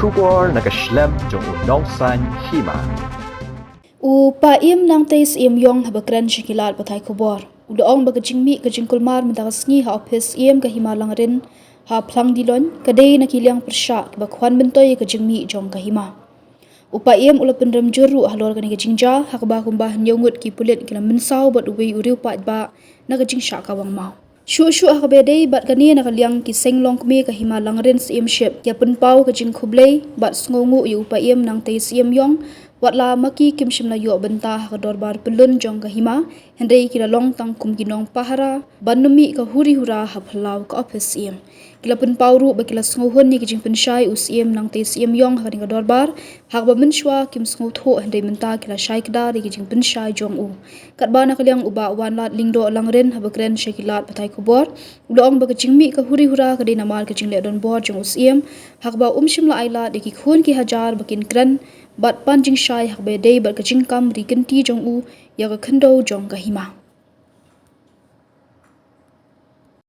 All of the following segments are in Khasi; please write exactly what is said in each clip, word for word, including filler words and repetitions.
Khubor na ka shlem jong u Nongsaiñ Hima. U Paiem Nangtei Syiemïong haba kren sha ki lad pathai khubor, u la ong ba ka jingmih ka jingkulmar mynta ka sngi ha ophis Siem ka Hima Langrin ha Phlang Diloin ka dei na ki liang pyrshah kiba khwan myntoi ïa ka jingmih jong ka hima. U Paiem u la pynrem jur ruh halor kane ka jingjia ha kaba kumba hynñiew ngut ki pulit ki la mynsaw bad uwei u riew paidbah na ka jingshah kawang maw. Shuh shuh ha kaba ïadei bad kane, na ka liang ki seng longkmie ka Hima Langrin Syiemship ki ïa pynpaw ka jingkhublei bad sngewnguh ïa u Paiem Nangtei Syiemïong, wat la ma ki kim shym la ïoh bynta ha ka dorbar pyllun jong ka hima, hynrei ki la long tang kum ki nongpahara ban nym mih ka huri hura ha phyllaw ka ophis Siem. Ki la pynpaw ruh ba ki la sngewhun ïa ka jingpynshai u Siem Nangtei Syiemïong ha kane ka dorbar, ha kaba mynshuwa kim sngewthuh, hynrei mynta ki la shai kdar ïa ka jingpynshai jong u. Katba na ka liang u Bah Wanlad Lyngdoh Langrin haba kren sha ki lad pathai khubor, u la ong ba ka jingmih ka huri hura ka dei namar ka jingleh donbor jong u Siem, ha kaba um shym la ailad ïa ki khun ki hajar ba kin kren bad pan jingshai ha kaba ïadei bad ka jingkam ri kynti jong u ïa ka khyndew jong ka hima.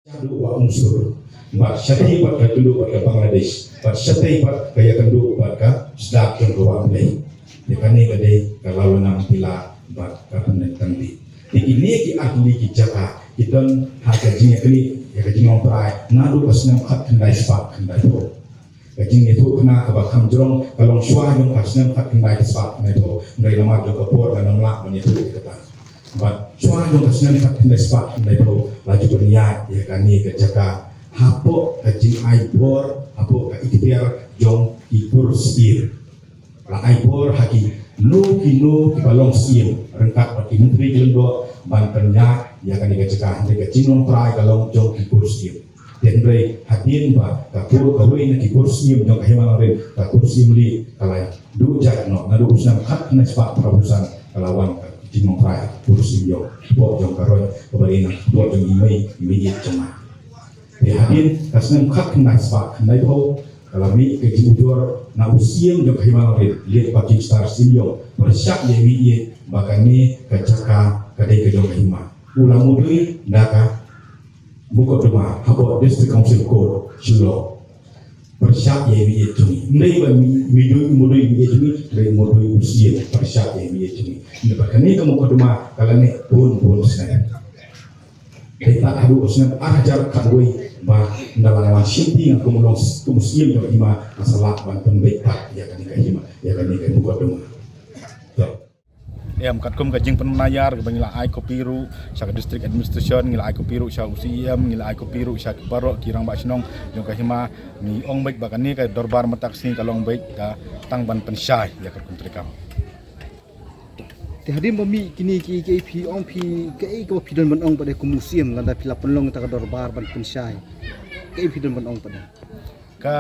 Shaduh Wah Umsur, bad shatei bad ka kynduh bad ka Bangladesh, bad shatei bad ka ïakynduh bad ka sdang jong ka Wah Blei. Ïa kane ka dei ka law lynam pila bad ka pynlong tang dih. Te kine ki ar tylli ki jaka ki don ha ka jingïaknieh ïa ka jinglong trai naduh ka snem khatkhyndai spah khyndaiphew. Ka jingïathuhkhana kaba kham jrong ka long shuwa jong ka snem khatkhyndai spah khyndaiphew. Hynrei namar jong ka por ngan ym lah ban ïathuh ïa kata. Bad shuwa jong ka snem khatkhyndai spah khyndaiphew la ju pynïaid ïa kane ka jaka hapoh ka jingai bor, hapoh ka iktiar jong ki kur syiem. La ai bor ha kino kino kiba long syiem ryngkat bad ki myntri ki lyngdoh ban pynïaid ïa kane ka jaka, hynrei ka jinglong trai ka long jong ki kur syiem. Te hynrei hadien ba ka kur, kawei na ki kur syiem jong ka Hima Langrin, ka kur syiem Lieh, ka la duh jait noh naduh u snem khatkhyndai spah phra phew san, ka la wan ka jinglong trai ha kur syiem jong, hapoh jong ka Roy kaba dei na, hapoh jong i mei, i mei ïeit jong nga. Te hadien ka snem khatkhyndai spah khyndaiphew ka la mih ka jingujor na u Siem jong ka Hima Langrin, Lieh Parking Star Syiemïong, pyrshah ïa i mei ïeit ba kane ka jaka ka dei ka jong ka hima. U la mudui da ka mukotduma hapoh District Council Court Shillong. Pyrshah ïa i mei ïeit jong ngi. Ym dei ba mudui, mudui i mei ïeit jong ngi, hynrei mudui u Siem pyrshah ïa i mei ïeit jong ngi. Ynda ba kane ka mukotduma ka la neh bun bun snem. Dei ta haduh u snem ar hajar khatwei ba ynda la wan shim ti nga kum u long, kum u Siem jong ka hima, nga sa lah ban pynbeit pat ïa kane ka hima, ïa kane ka mukotduma. To. Em, katkum ka jingpynbna ïar kaba ngi la ai copy ruh sha ka District Administration, ngi la ai copy ruh sha u C E M, ngi la ai copy ruh sha baroh ki rangbah shnong jong ka hima, ngi ong beit ba kane ka dorbar mynta ka sngi ka long beit ka tang ban pynshai ïa ka rukom treikam. Te hadien ba mih kine ki, ki phi ong phi, kaei kaba phi don ban ong pat de kum u Siem, lada phi la pynlong ïa kata ka dorbar ban pynshai? Kaei phi don ban ong pat de? Ka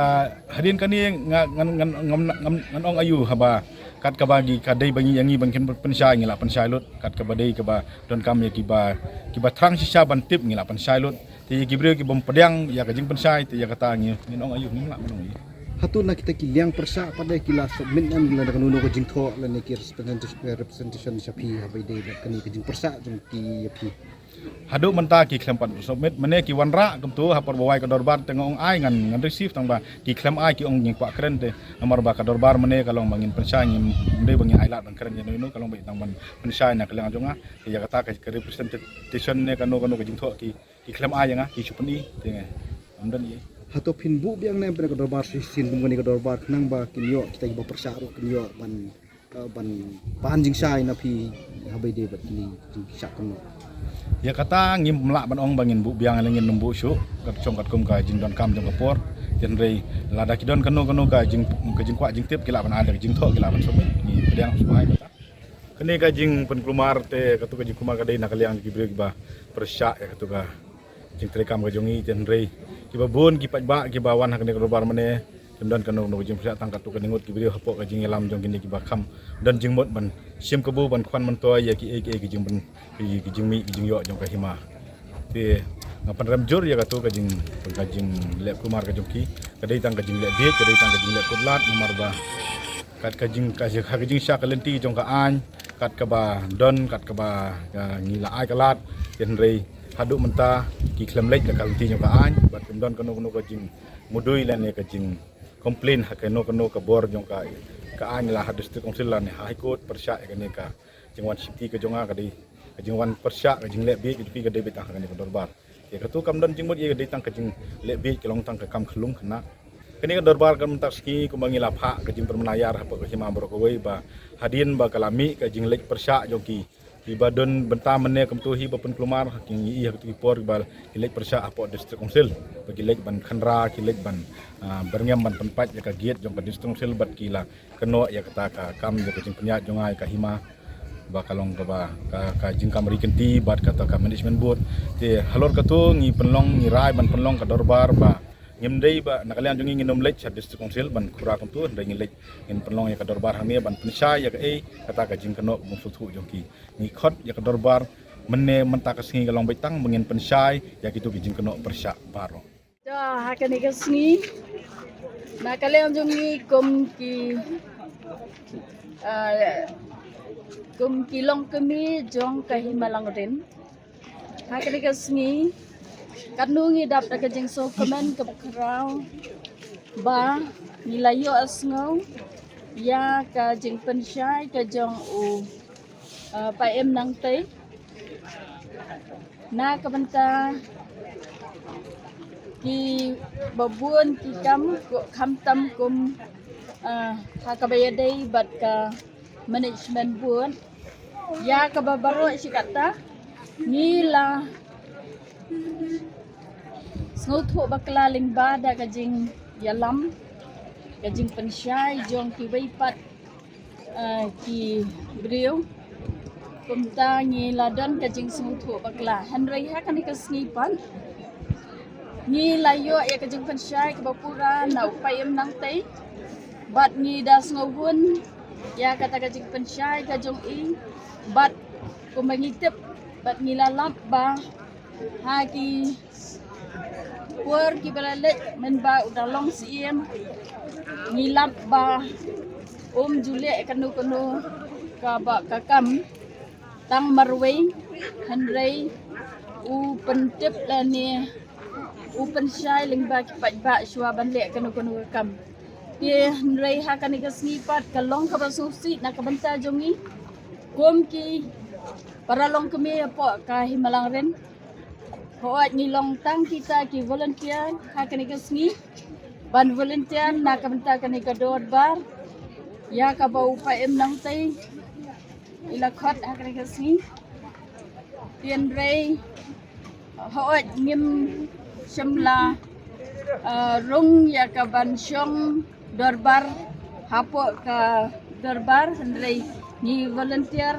hadien kane nga, ngan, ngan, ngan, ngan, ngan ong aïu haba kat kaba ngi, ka dei ba ngi, ïa ngi ban kin pynshai, ngi la pynshai lut. Kat kaba dei kaba donkam ïa kiba, kiba thrang shisha ban tip, ngi la pynshai lut. Te ïa ki briew ki bym pdiang ïa ka jingpynshai, te ïa kata ngi, ngin ong aïu, ngim lah ban ong aïu. Hato na kita ki liang pyrshah pat de ki la submit em, lane kano kano ka jingthoh lane ki representation, representation sha phi haba ïadei bad kane ka jingpyrshah jong ki ïa phi? Haduh mynta ki khlem pat submit, mane ki wanrah kumto ha por ba wai ka dorbar te nga ong ai ngan, ngan receive, tang ba ki khlem ai, ki ong ngin kwah kren te. Namar ba ka dorbar mane ka long ba ngin pynshai, ngim dei ba ngin ai lad ban kren ïa no ïa no, ka long ba tang ban pynshai na ka liang jong nga. Ïa kata ka, ka representation ne kano kano ka jingthoh ki, ki khlem ai ïa nga, ki shu pyni te nga ym don ei. Hato phin buh biang ne em pat ka dorbar shisien kum kane ka dorbar khnang ba kin ïoh kita kiba pyrshah ruh kin ïoh ban, eh, ban pan jingshai na phi haba ïadei bad kine ki jingshah kumno? Ïa kata ngim lah ban ong ba ngin buh biang ne ngin ym buh shuh, kat shong katkum ka jingdonkam jong ka por. Hynrei lada ki don kano kano ka jing, ka jingkwah jingtip, ki lah ban ai da ka jingthoh, ki lah ban submit, ngi pdiang shuh ai kata. Kane ka jingpynkulmar te, kato ka jingkulmar ka dei na ka liang ki briew kiba pyrshah ïa kato ka jingtreikam ka jong ngi, te hynrei kiba bun ki paidbah kiba wan ha kane ka dorbar mane kim don kano kano ka jingpyrshah, tang kato ka dei ngut ki briew hapoh ka jingïalam jong kine kiba kham don jingmut ban shim kabu ban khwan myntoi ïa kiei kiei ki jingpyn, ki, ki jingmih ki jingïoh jong ka hima. Te nga pynrem jur ïa kato ka jing, ka jingleh kulmar ka jong ki, ka dei tang ka jingleh bieit, ka dei tang ka jingleh kut lad, namar ba kat ka jing, ka, ka jingshah ka lynti jong ka aiñ, kat kaba don, kat kaba, ah, ngi la ai ka lad, hynrei haduh mynta ki khlem leit da ka lynti jong ka aiñ, bad kim don kano kano ka jingmudui lane ka jing complain ha kano kano ka bor jong ka, ka aiñ la ha District Council lane ha High Court pyrshah ïa kane ka jingwan shimti ka jong nga. Ka dei ka jingwan pyrshah, ka jingleh bieit ka jong ki ka dei beit tang ha kane ka dorbar. Ïa katu kam don jingmut ïa ka dei tang ka jingleh bieit, ka long tang ka kam khyllung khynnah. Kane ka dorbar ka mynta ka sngi kumba ngi la phah ka jingpynmynayar hapoh ka hima baroh kawei ba hadien ba ka la mih ka jingleit pyrshah jong ki, kiba don bynta mynne kumtu hi ba pynkulmar, ki ngi ïohi ha katu ki por ba ki leit pyrshah hapoh District Council, ba ki leit ban khynra, ki leit ban, ah, byrngem ban pynpait ïa ka gate jong ka District Council bad ki la kynnoh ïa kata ka kam, ïa ka jingpynïaid jong nga ïa ka hima ba ka long kaba ka, ka jingkam ri kynti bad kata ka management board. Te halor katu ngi pynlong, ngi rai ban pynlong ka dorbar ba ngim dei ba na ka liang jong ngi ngin ym leit sha District Council ban khura kumtu, hynrei ngi leit, ngin pynlong ïa ka dorbar hangne ban pynshai ïa kaei kata ka jingkynnoh bym sngewthuh jong ki. Ngi khot ïa ka dorbar mynne mynta ka sngi ka long beit tang ba ngin pynshai ïa kitu ki jingkynnoh pyrshah baroh. To, ha kane ka sngi, na ka liang jong ngi kum ki, ah, kum ki longkmie jong ka hima Langrin, ha kane ka sngi, katno ngi dap da ka jingsngewkmen kaba khraw ba ngi la ïoh sngew ïa ka jingpynshai ka jong u, ah, Paiem Nangtei na ka bynta kiba bun ki kam, khamtam kum, ah, ha kaba ïadei bad ka management board. Ïa kaba baroh shi katta ngi la sngewthuh bakla lyngba da ka jingïalam, ka jingpynshai jong kiwei pat, ah, ki briew. Kumta ngi la don ka jingsngewthuh bakla, hynrei ha kane ka sngi pat ngi la ïoh ïa ka jingpynshai kaba pura na u Paiem Nangtei. Bad ngi da sngewbun ïa kata ka jingpynshai ka jong i. Bad kumba ngi tip bad ngi la lap ba ha ki por kiba la leit mynba u da long Syiem, ngi lap ba um ju leh kano kano kaba ka kam tang marwei, hynrei u pyntip lane u pynshai lyngba ki paidbah shuwa ban leh kano kano ka kam. Te hynrei ha kane ka sngi pat ka long kaba sngewsih na ka bynta jong ngi kum ki para longkmie hapoh ka hima Langrin. Hooid, ngi long tang kita ki volunteer ha kane ka sngi ban volunteer na ka bynta kane ka dorbar ïa kaba u Paiem Nangtei i la khot ha kane ka sngi. Hynrei hooid, ngim shym la, ah, rung ïa ka ban shong dorbar hapoh ka dorbar, hynrei ngi volunteer